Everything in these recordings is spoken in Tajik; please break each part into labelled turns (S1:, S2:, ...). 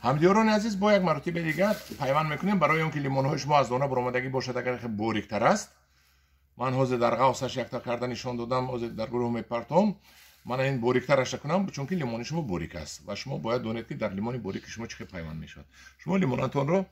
S1: Ҳамдиёрони азиз, бо як маротиба дигар пайванд мекунем барои он ки лимонҳои шумо аз дона баромадагӣ бошад, агар хеле бориктар аст. Ман ҳозир дар ғавсаш якта карда нишон додам, ҳозир дар гурӯҳ мепартом. Ман ин бориктараша кунам, чунки лимони шумо борик аст ва шумо бояд донед, ки дар лимони борики шумо чӣ хел пайванд мешавад. Шумо лимонатонро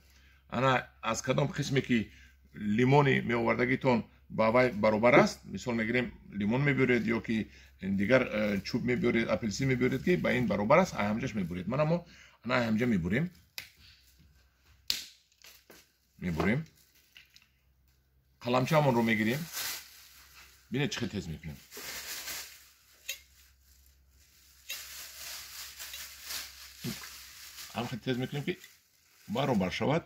S1: ана аз кадом қисме ки лимони меовардагитон ба вай баробар аст, мисол мегирем, лимон мебиёред ё ки дигар чӯб мебиёред, апелсин мебиёред, ки ба ин баробар аст, ҳамҷаш мебуред. Мана мо ана ҳамҷа мебурем, мебурем, қаламчаамонро мегирем. Бинед, чӣ хел тез мекунем. Ҳам хел тез мекунем, ки баробар шавад.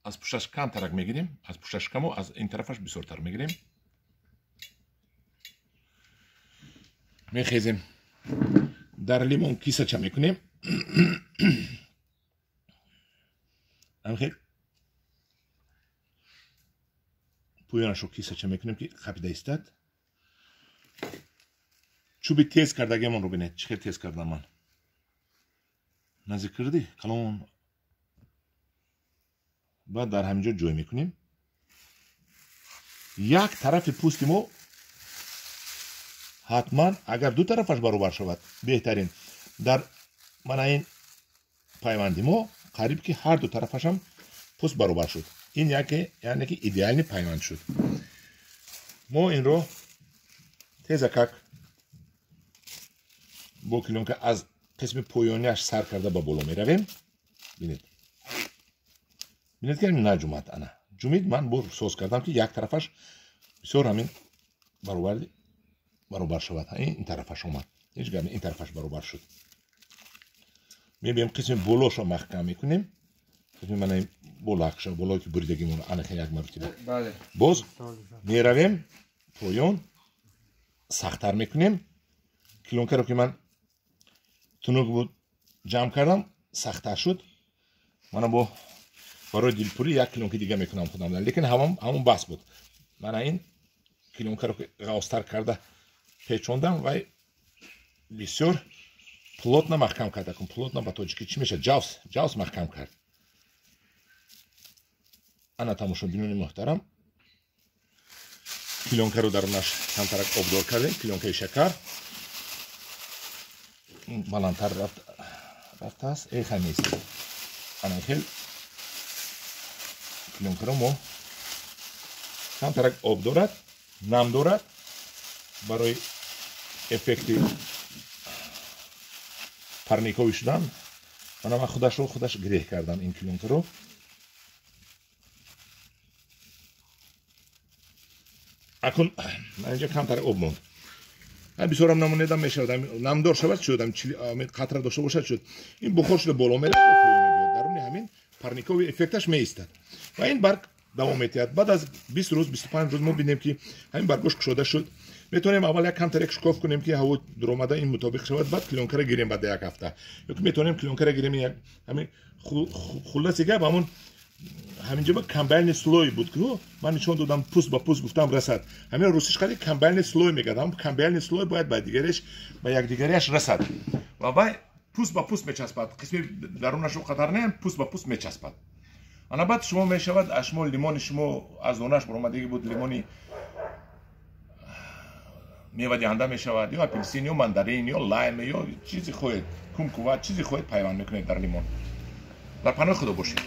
S1: Аз пушташ камтарак мегирем, аз пушташ каму аз ин тарафаш бисёртар мегирем. Мехезем, дар лимон кисача мекунем. Ҳамхел пӯёнашро кисача мекунем, ки хапида истад. Чӯби тез кардагиамонро бинед, чӣ хел тез кардам ман. Наздик кардӣ калон. Баъд дар ҳамин ҷо ҷой мекунем. Як тарафи пӯсти мо ҳатман, агар ду тарафаш баробар шавад, беҳтарин. Дар мана ин пайванди мо қариб ки ҳар ду тарафашам пӯст баробар шуд. Ин яке, яъне ки идеальный пайванд шуд. Мо инро тезакак бо клеёнка аз қисми поёнияш сар карда ба боло меравем. Бинед, бинед, ки наҷумад. Ана ҷумид, ман бо соз кардам, ки як тарафаш бисёр ҳамин баробар шавад. Ин тарафаш омад, ҳеҷ гап, ин тарафаш баробар шуд. Мебием, қисми болошо маҳкам мекунем, қисми мана болакша, болое ки буридагимон, ана як маротиба боз меравем поён, сахттар мекунем. Клеёнкаро ки ман тунук буд, ҷамъ кардам, сахттар шуд. Мана бо барои дилпурӣ як клеёнки дига мекунам худам, лекин ҳамон бас буд. Мана ин клеёнкаро ки ғавстар карда печондам, вай бисёр плотно маҳкам кард. Акун плотно ба тоҷикӣ чӣ мешавад? Ҷавс, ҷавс маҳкам кард. Ана, тамошобинони муҳтарам, клеёнкаро дарунаш камтарак обдор кардем, клеёнкаи шакар баландтар рафтааст, эха нест. Ана хел клеёнкаро мо камтарак об дорад, нам дорад, барои эффекти парниковӣ шудан. Мана ман худашро худаш гиреҳ кардам ин клеёнкаро. Акун ман инҷа камтар об монд, бисёрам намонедам мешавад, намдор шавад, шуд, қатра дошта бошад, шуд. Ин бухор шуда боло меравад, поён мебиёд, даруни ҳамин парникови эффекташ меистад ва ин барг давом метиҳад. Баъд аз 20 рӯз, 25 рӯз мо бинем, ки ҳамин баргош кушода шуд. Метавонем аввал як камтар шукоф кунем, ки ҳаво дуромада ин мутобиқ шавад, баъд клеёнкара гирем баъд як ҳафта, ёки метавонем клеёнкара гирем. Ҳамин хулоси гап, ҳамон ҳаминҷо ба камбиальный слой буд, ки ман нишон додам, пӯст ба пӯст гуфтам расад. Ҳамин русиш қади камбиальный слой мегӯяд. Ҳамон камбиальный слой бояд ба дигареш, ба якдигариаш расад ва вай пӯст ба пӯст мечаспад. Қисми дарунашо қадар не, пӯст ба пӯст мечаспад. Ана баъд шумо мешавад, аз шумо лимони шумо аз донаш баромадагӣ буд, лимони мевадиҳанда мешавад, ё апелсин, ё мандарин, ё лайм, ё чизе хоҳед, кумкуват, чизе хоҳед пайванд мекунед дар лимон. Дар паноҳи Худо бошед.